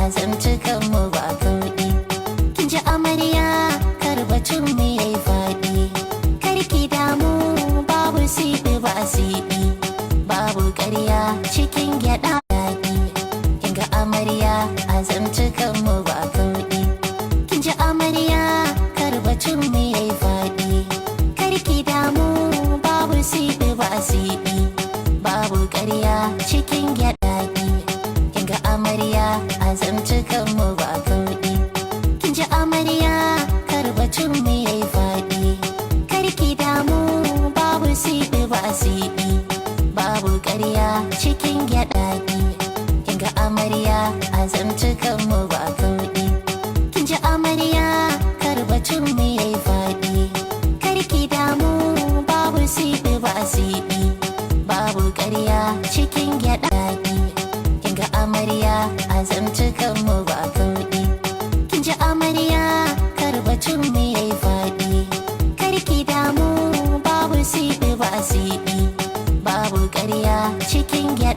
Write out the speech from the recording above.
Azantukan mu ba kauɗi. Kin ji amarya, karbacin mu yayi faɗi. Karki damu, babu siɗi ba siɗi, babu ƙarya cikin gyaɗa daɗi. Kin ga amarya, azantukan mu ba kauɗi. Kin ji amarya, karbacin mu yayi faɗi. Karki damu, babu siɗi ba siɗi, babu ƙarya cikin gyaɗa daɗi. Kin ga amarya, azantukan mu ba kauɗi. Kin ji amarya, karbacin mu yayi faɗi. Karki damu, babu siɗi ba siɗi, babu ƙarya cikin gyaɗa daɗi. Kin ga amarya, azantukan mu ba kauɗi. Kin ji amarya, karbacin mu yayi faɗi. Karki damu, babu siɗi ba siɗi, babu ƙarya cikin gyaɗa daɗi. Kin ga amarya, azantukan mu ba kauɗi. Kin ji amarya, karbacin mu yayi faɗi. Karki damu, babu siɗi ba siɗi.